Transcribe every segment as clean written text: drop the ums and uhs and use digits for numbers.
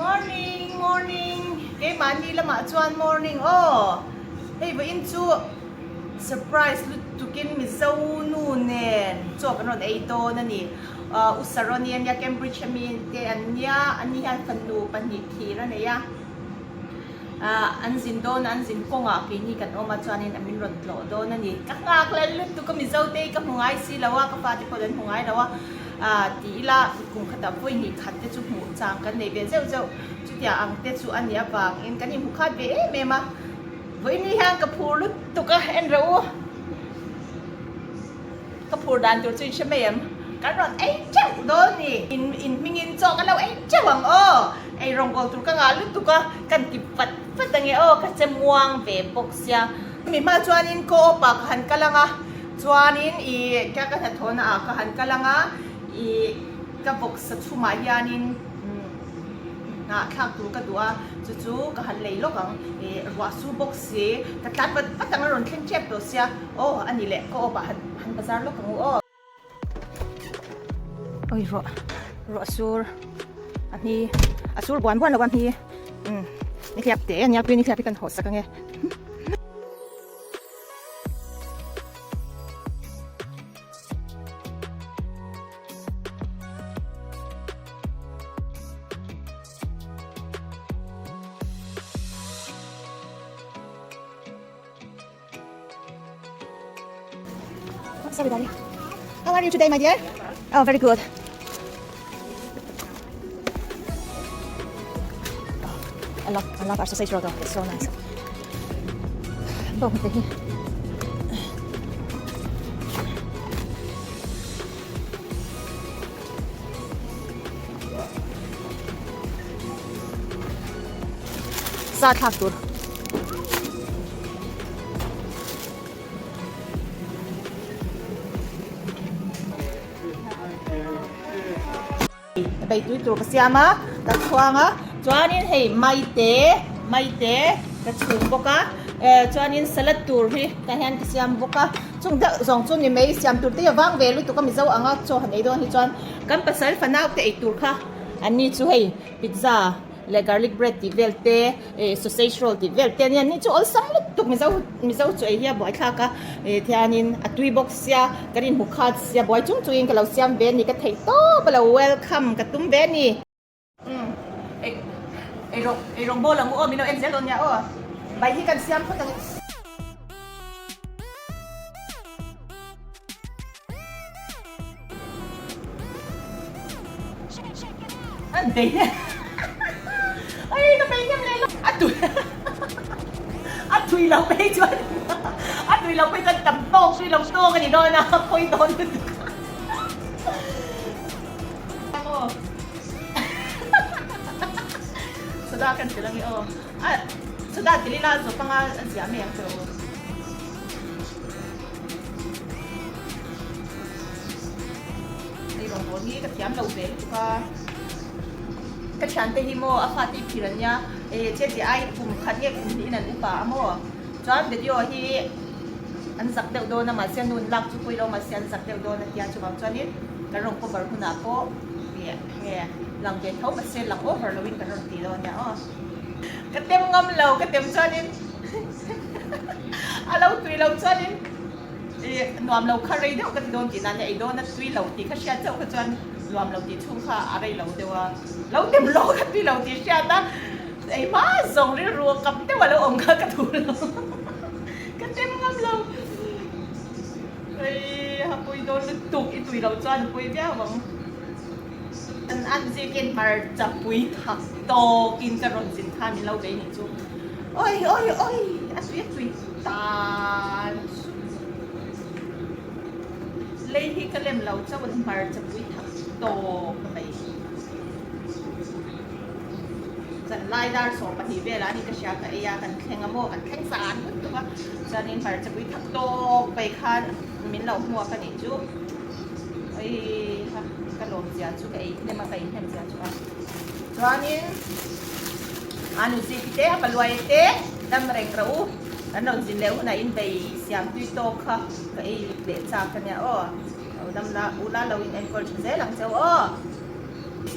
Morning morning keimahni lamah chuan morning aw hei vawiin chu surprise lutukin Mizo nu nen chaw kan rawn ei dawn a ni U Saroni ania Cambridge ami te an nia ani hian fanu pahnih thir a nei a. Ah an zin dawn a, an zin kawngah keini kan awm a chuanin a min rawn tlawh dawn a ni. Ka nghak lel lutuk a Mizo te hi ka hmu ngai si lo a, ka fate pawh an hmu ngai lo a, ah ti ila kum khatah vawi hnih khat te chu hmuh chang kan nei ve zeuh zeuh. Chutia ang te chu a nih avangin kan inhmu khat ve em em a, vawiin hian ka phur lutuk a, en rawh u. Ka phur dan tur chu in hre mai em? Kan rawn ei teuh dawn ni. In in hmingin chaw kan lo ei teuh ang aw. Ei rawngawl tur ka ngah lutuk a, kan ti vat vat ange aw, ka che muang ve bawk sia. Mi hma chuanin co-op ah ka han kal ang a, chuanin i ka ka hnathawhna ah ka han kal ang a, i ka vawksa chhumah hianin hnah thlak tur ka duh a, chu chu ka han lei lawk ang. I ruah su bawk si, ka tlan vat vat ang a rawn thleng tep tawh sia. Aw a ni leh ka awp ah han han bazar lawk ang u aw. Oi ruah ruah sur a hni a sur buan buan lo a hni umm ni hliap te a nia tui ni hliap hi kan haw sak ang e. Sorry, darling. How are you today, my dear? Oh, very good. I love, I love our sausage roll though. It's so nice. Bawng te hi. Sa thlak tur. Bei tui tur ka siam a, ka chhuang a, chuanin hei maite maite ka chhum bawk a, chuanin salad tur hi tah hian ka siam bawk a, chung deuh zawng chu ni mai siam tur te hi a vang ve lutuk a mizo anga chaw han ei dawn hi chuan kan pasal fanau te ei tur kha an ni chu hei pizza leh garlic bread tih vel te eh sausage roll tih vel te ania ni chu awlsam lutuk mizo mizo chu ei hi a buaithlak a eh thianin a tui bawk sia kan inhmu khat sia buai chung chungin ka lo siam ve a ni ka theih tawp a lo welcome ka tum ve a ni. Umm ei ei rawng ei rawng bawl ang u aw min lo en zel dawn nia aw bai hi kan siam phawt ang. An bei hnem Ai ka bei hnem leh lo a tui a tui lo phei chuan a tui lo phei chuan tam tawk tui lo tawk a ni dawn a phawi dawn lutuk Soda kan tel ange aw a soda tel ila zawp anga a ziah mai ang che aw. Hei rawngbâwl hi ka thiam lo ve lutuk a, ka thiante hi maw a fate hi phir an nia, eh che che ai kum khat nge kum hnihin an upa a maw, chuan video hi an zak deuh dawn a mahse nun lak chu pawilo mahse an zak deuh dawn a tia chuvang chuanin kan rawn cover hunah pawh eh nge lang ve tho mahse lang over loin kan rawn ti dawn nia aw. Ka tem ngam lo ka tem chuanin a lo tui lo chuanin ih nuam lo kha rei deuh ka ti dawn tih nan ei dawn a tui lo tih kha hriat chauh kha chuan nuam lo tih chhung kha a rei lo deuh a, lo tem lo kha tui lo tih hriat a ei hma zawng rilru a kap deuh a lo awm kha ka duh lo ka tem ngam lo ei a pui dawn lutuk i tui lo chuan a pui viau ang. An an zikin hmarcha pui thak tawkin ka rawn zin kha min lo bei nih chu. Oi oi oi a tui a tui tan chu. Lei hi ka lem lo chauh an hmarcha pui thak tawk ka bei. Zan lai dar 12 velah ani ka hria ka ei a kan thleng a maw kan thleng zan lutuk a chuanin hmarcha pui thak tawk bei khan min lo hmuak a nih chu. Oi ha ka lawm zia chu ka ei hnem a ka ei hnem zia chu a chuanin anu zip te a paluai te dam reng rawh u kan rawn zin leh hunah in bei siam tui tawk kha ka ei leh chak ania aw lo dam la ula lo in enkawl tha zel ang cheu aw.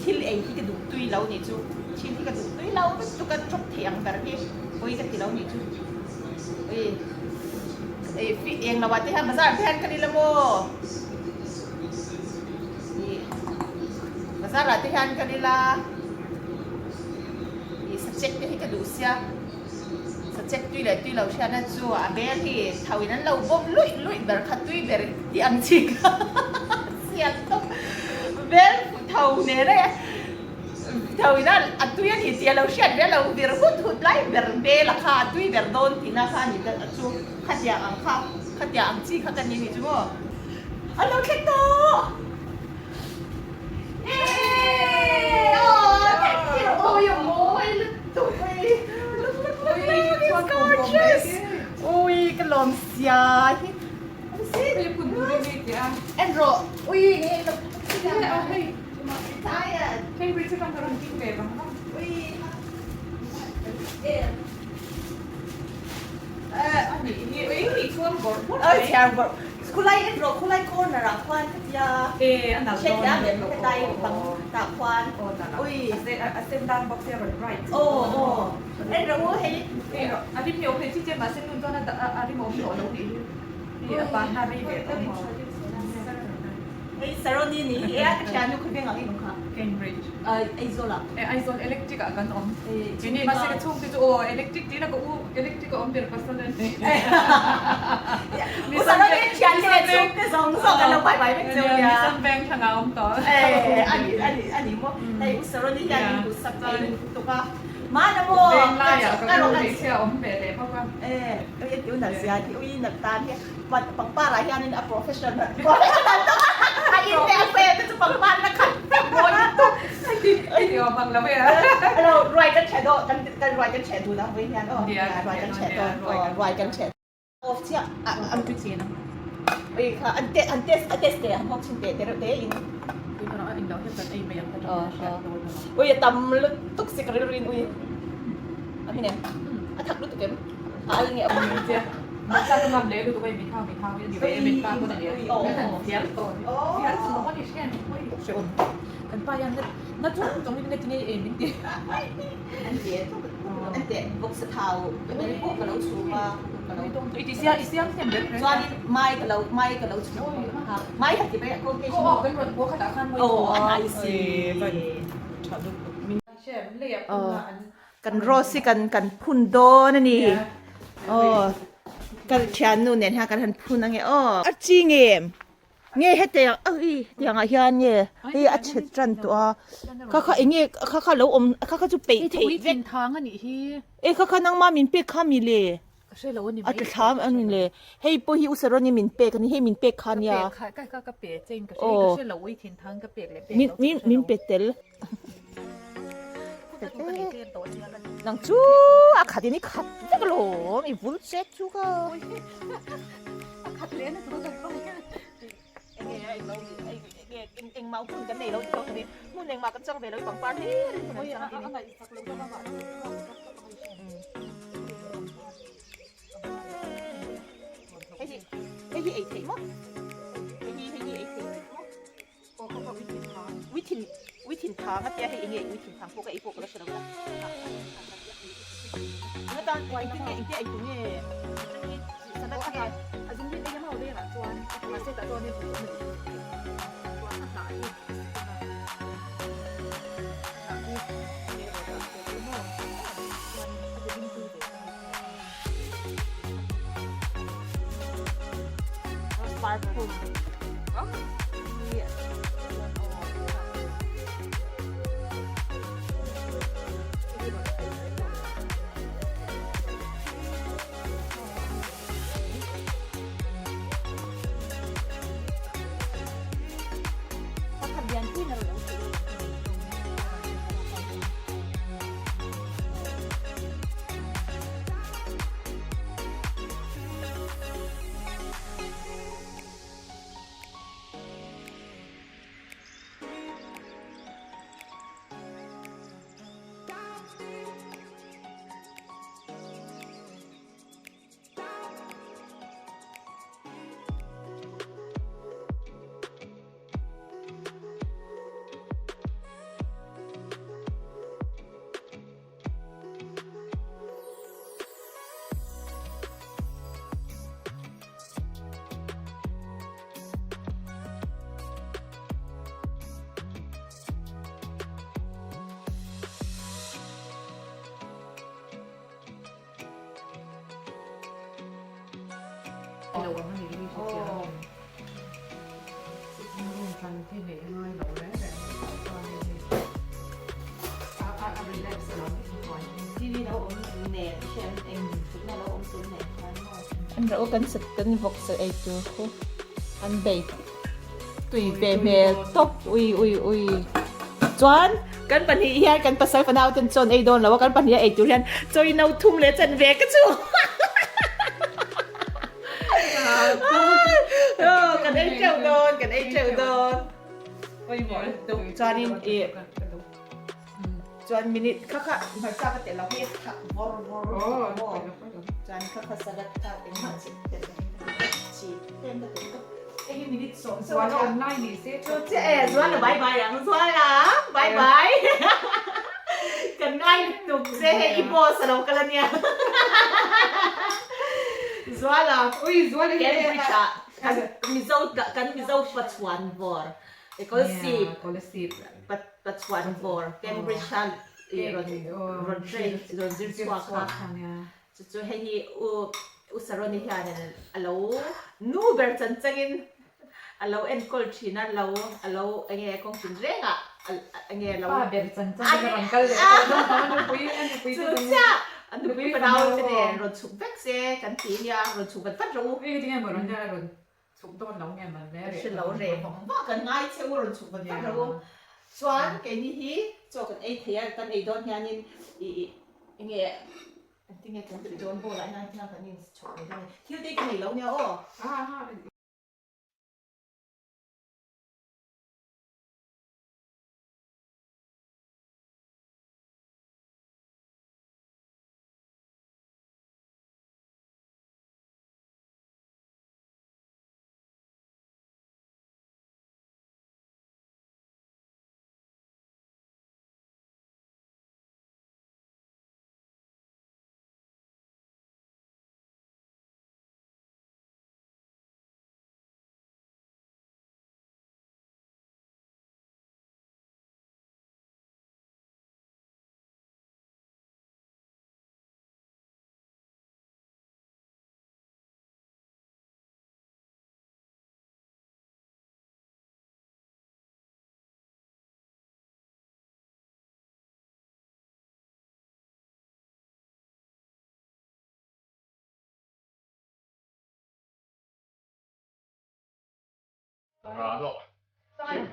Thil ei hi ka duh tui lo nih chu. Thil hi ka duh tui lo lutuk a, chawp thei ang ber hi pawi ka ti lo nih chu. Ui ei fi eng lo ah te hian bazar te hian ka ni la maw? Ih bazar ah te hian ka ni la. Ih sachek te hi ka duh sia. Sachek tui leh tui lo hriatna chu a bel hi tho in an lo bawm luih luih ber kha tui ber tih ang chi kha sial tawp bel tho nen a tho in a tui a ni tih a lo hriat ve a lo vir hut hut lai ber bel a kha a tui ber dawn tihna kha a ni ta chu khatiang ang kha khatiang ang chi kha ka ni a ni chu maw a lo thleng tawh. Ui ka lawm sia hi en rawh ui nge lo Khulai en rawh khulai corner ah khuan khatia hriat em hetlai bang tah khuan ui a sen dang bawk sia rawn bright aw aw en rawh u hei a rim hi awm thei chi che mahse nun chuan a rim awm tawh lo nih hi a pan na rei ve tawh maw hei Saroni ni hi e a ka thiannu khawveng ang i awm kha Cambridge Aizawl ah Aizawl electric ah kan awm mahse ka chhungte chu aw electric tih na ka u electric a awm ber pasal a ni Off chiah a an tui chin a ui kha an te an test a test teh an hawk chhin teh tereuh te in tui hmanah a inlo hian kan ei mai ang ka tih hriat dawn a ui a tam lutuk si ka rilru in ui a hmin em a thak lutuk em a al nge awm che mahse ka ngam leh lutuk a mi thang mi thang mi ve mi thang pawn a nia fial fial chu maw ni hriat hreawm kan pa hian na chung chung in nge tinge ei min ti an ti an ti bawksa thau bel pawh ka lo chhum a ka lo i ti siam i siam siam ber reng chuanin mai ka lo mai ka lo chhum a mai kha ti ber ko ke aw kan rawn haw khatah khan aw a hnai si kan rose hi kan kan phun dawn a ni aw ka thiannu nen hian kan han phun ange aw a chi ngem Nge hetiang ui tiangah hian nge hei a chhe tan tawh a kha kha eng nge kha kha lo awm kha kha chu peih theih vek thang a nih hi e kha kha nangma min pek kha mi le ka hre lo a ni a tla thlam a ni le hei pawh hi u Saroni min pek a ni hei min pek kha nia ka pek kha ka pe che in ka hre ka hre lo ui thin thang ka pek leh pek lo min min pe tel nang chu a khat in i khat vek alawm i vul che chu ka a khat leh na tur kan engmah hun kan nei lo tih hi hmun engmah kan chang ve lo i pangpar hlir in kan chang a ni hei hi hei hi ei theih maw hei hi hei hi ei theih maw Uithin uithin thang a tia hei enge uithin thang pawh ka ei pawh ka la hre lo a eng atan engtin nge engtia ei tur nge salad nge a zung hi ei a mau lengah chuan mahse tah chuan in ui awm a ni chuan a hnah hi a hnah hi nge rawh dah tur chu maw chuan a ti ring tui ve Parphum. ang a nih hi hre chiang a ni. Sitting room hran khi neih a ngai lo reng reng a chuan hei hi a a a relax lo a inhnuai hi. TV lo awm nen hian eng thutna lo awm tul nen khan maw. An rau kan sat kan vawk sa ei tur khu an bei tui ve hmel tawp ui ui ui chuan kan pahnih hian kan pasal fanau ten chawn ei dawn lo a kan pahnih a ei tur hian chawi no thum leh chan ve ka chu kan ei teuh dawn kan ei teuh dawn chuanin i chuan minute kha kha hmarcha ka telh lo hi thak vawr vawr maw chuan kha kha salad kha engmah chi telh chi tlem ka telh bawk hei hi minute sawm Zuala awm lai ni se chu chiah e Zuala bye bye ang Zuala bye bye kan ngai lutuk che hei i boss a lo kal ania Zuala ui Zuala hi Cambridge ah kan Mizo kan Mizo pachuan vawr Kolasib Kolasib Pachuan vawr Cambridge a rawn rawn train rawn zir chhuak kha chu chu hei hi u u Saroni hian a lo nu ber chan changin a lo enkawl thin a lo a lo eng nge kawng tin rengah eng nge a lo Pa ber chan changin a rawn kal leh tawh a nupui a nupui chu chiah a nupui fanau te nen rawn chhuk vek se kan ti nia rawn chhuk vat vat rawh u. Hei tinge maw rawn a rawn Chhuk dawn lo nge man le reh. Hre lo reh vawng vak an ngai che u rawn chhuk vat vat ro. Chuan keini hi chaw kan ei thei a kan ei dawn hianin i enge engtinge kan tih dawn bowl ah hian hian kan in chhawp mai dawn a ni. Thil te hi ka nei lo nia aw.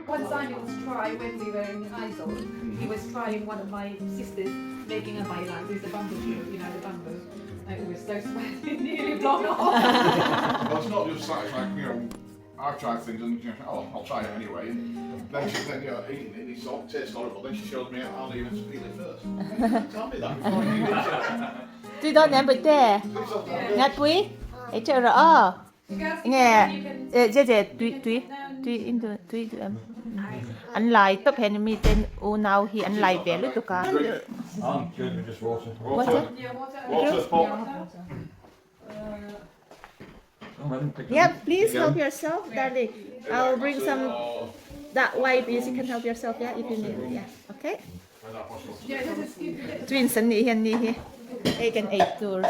One Simon was try when we were in Aizawl, he was trying one of my sisters making a mailan with the bamboo you know the bamboo. It was so sweaty, nearly blown off. Well, it's not just that, it's like, you know, I've tried things and, you know, oh, I'll try it anyway. And then she then, you know, eating it, it's all tastes horrible. Then she shows me how to even peel it first. Tell me that before you eat it. Tui dawn em Bawihte? Ngat pui? Ei teuh rawh aw. Nge je je tui tui tui in duh tui duh em? An lai tawp hian mi te unau hi an lai ve lutuk a. Water? Yeah, please help yourself, darling. I'll bring some that white is you can help yourself, yeah, if you need. Yeah, okay. Twins an nih hian ni hi hei kan ei tur.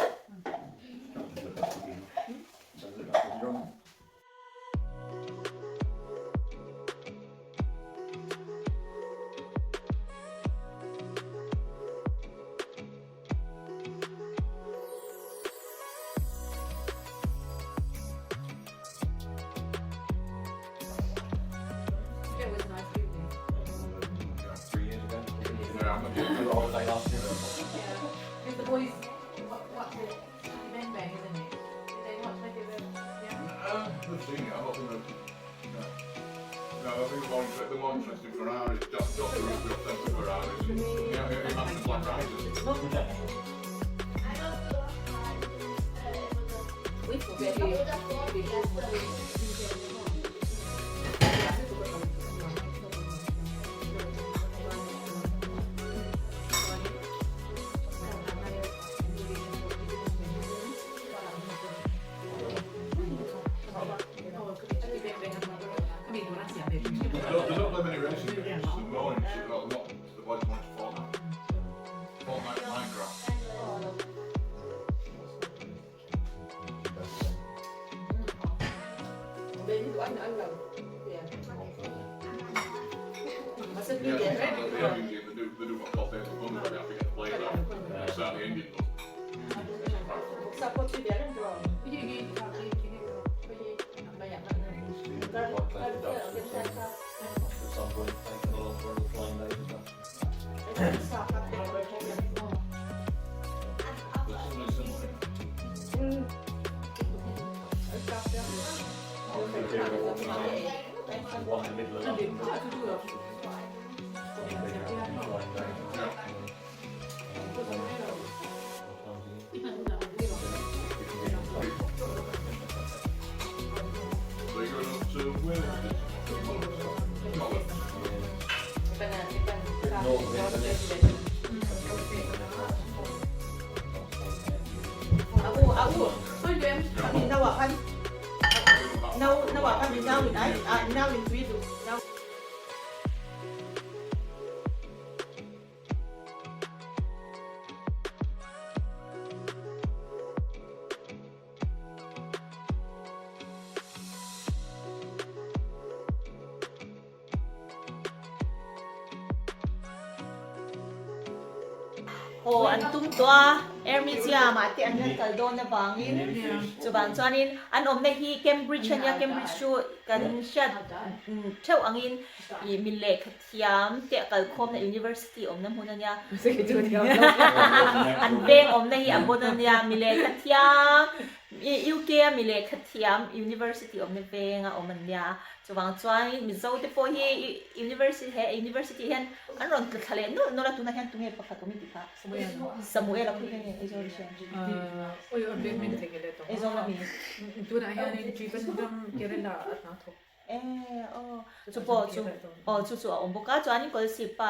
Aw an tum tawh a, Air Museum ah te an rawn kal dawn avangin chuvang chuanin an awmna hi Cambridge a nia, Cambridge chu kan hriat theuh angin ih mi lehkha thiam te a kal khawmna University awmna hmun a nia, an veng awmna hi a bon a nia, mi lehkha thiam UK a mi lehkha thiam University awmna venga awm an nia, chuvang chuanin Mizo te pawh hi University he University hian an rawn tla thla leh nawlh nawlh a, tunah hian tunge pakhat awm i tih kha? Samuel a khawi nge Aizawl hria? Aizawl a mi? Tunah hianin Trivandrum Kerala a hna thawk. E aw chu pawh chu aw chu chu a awm bawk a chuanin Kawlsip pa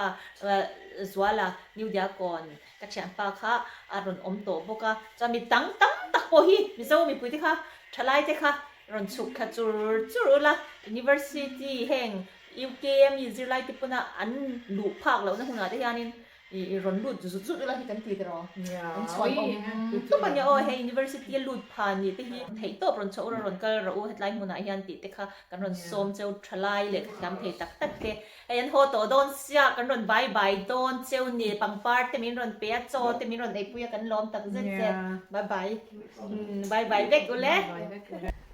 Zuala New Diakon ka thianpa kha a rawn awm tawh bawk a chuan mi dang tam tak pawh hi Mizo mipui te kha thalai te kha rawn chhuk thla chur chur ula University heng UK a mi zirlai te pawna an luh phak lohna hunah te hianin I rawn lut zut zut ula hi kan ti tiraw? An chhuan awm tawp a nia aw, hei University a lut pha nih te hi theih tawp rawn chhoh ula rawn kal rawh u hetlai hmunah hian tih te kha kan rawn sawm cheu tha lai leh ka thiam thei tak tak te. Hei an haw tawh dawn sia kan rawn bai bai dawn cheu ni pangpar te min rawn pe a chaw te min rawn eipui a kan lawm tak zet zet. Bye bye. Bye bye vek ule.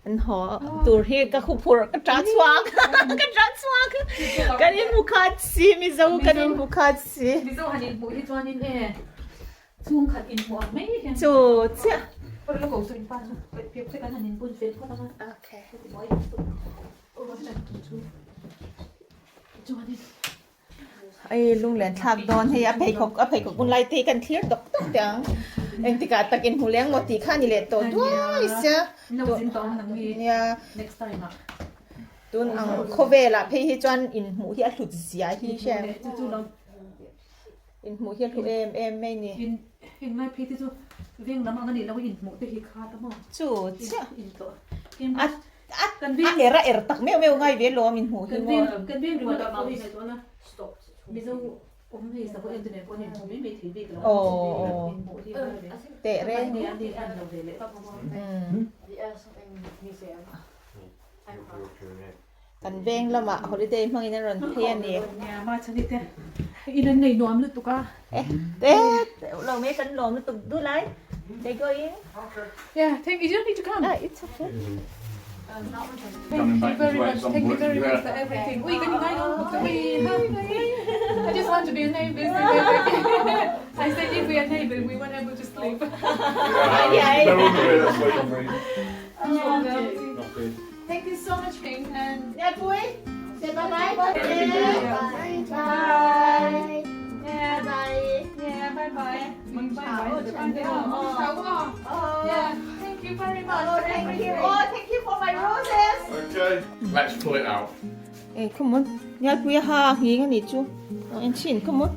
An haw tur hi ka khu phurh ka ṭah chhuak ka ṭah chhuak kan inhmu khat si Mizo kan inhmu khat si. Mizo han inhmuh hi chuanin e chhungkhat inhmuh ang mai hian. Chu chiah. Kawr la ko saw inpa chu pek te kan han inbun fel phawt ang a. Okay. Chuanin. Hei lunglen thlak dawn hei a pheikhawk a pheikhawk hun lai te hi kan thlir dawk dawk teh ang engtikah tak in hmu leng maw tih kha a ni leh tawh duai sia nia tun ang khawvelah phei hi chuan inhmuh hi a hlut zia hi hria inhmuh hi a hlu em em mai a ni chu chiah a A er a er tak meuh meuh ngai ve lawm in hmuh hi maw. Aw aw teh reng. Kan veng lamah holiday hmangin an rawn phei a ni. Eh lo mai kan lawm lutuk duh lai. They go in. Yeah, thank you. You don't need to come. Ah, it's okay. Thank you very much. Thank you very much for everything. Ui, kan ngai dong buk ui. I just want to be a neighbor. I said if we are neighbor, we won't able to sleep. Yeah. Thank you so much, King. And Yeah, boy. Say bye bye. Bye. Bye. Yeah, Bye. Yeah, bye bye. Bye bye. Yeah, thank you very much. Oh, thank you. Oh, thank you for my roses. Okay, let's pull it out. Eh, come on. Nyal pui ha nghing ani chu. Oh, en chin, come on.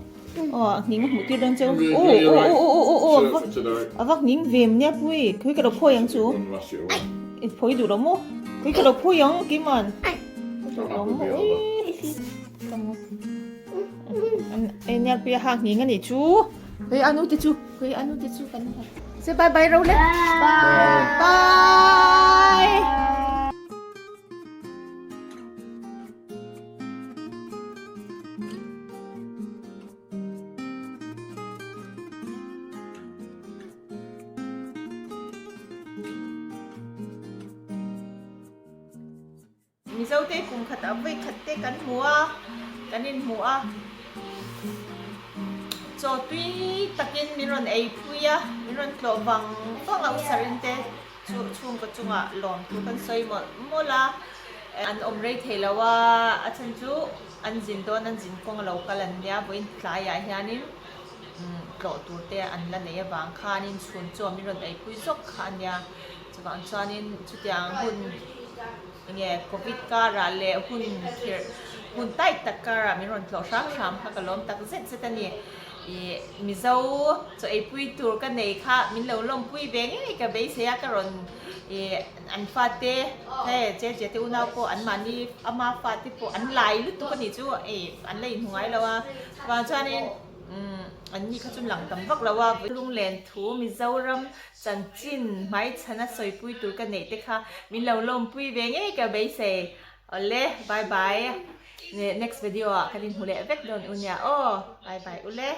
Oh, nghing a hmuh tir dawn cheu. Oh, oh, oh, oh, oh, oh. A vak nghing vem nia pui. Khui ka lo phawi ang chu. I phawi duh lo maw? Khui ka lo phawi ang Kiman. Duh lo maw? Come on. Ei nia pui a ha nghing ani chu. Khui anu te chu. Khui anu te chu kan ha. Say bye bye Rowlet. Bye. Bye. Mizo te kum khatah vawi khat te kan hmu a, kan inhmu a. Chaw tui takin min rawn ei pui a, min rawn tlawh vang vang a usarin te chu chhungkaw chungah lawm thu kan sawi mawlh mawlh a. An awm rei thei lo a, a chhan chu an zin dawn an zin kawng a lo kal an nia vawiin tlaiah hianin tlawh tur te an la nei avang khanin chhun chaw min rawn ei pui zawk kha a nia. Chuvang chuanin chutiang hun enge covid karah leh hun khirh hun tight tak karah min rawn tlawh hram hram kha ka lawm tak zet zet a ni. Ih Mizo chaw eipui tur ka nei kha min lo lawmpui ve ngei ka beisei a ka rawn ih an fate he che che te unau pawh an mahni ama fate pawh an lai lutuk a nih chu ih an la inhmu ngai lo a chuvang chuanin umm an ni kha chu lang tam vak lo a lunglen thu Mizoram Chanchin hmaichhana sawipui tur ka neih te kha min lo lawmpui ve ngei ka beisei. Awle, bye bye. Next video ah kan inhmu leh vek dawn u nia aw. Bye bye ule.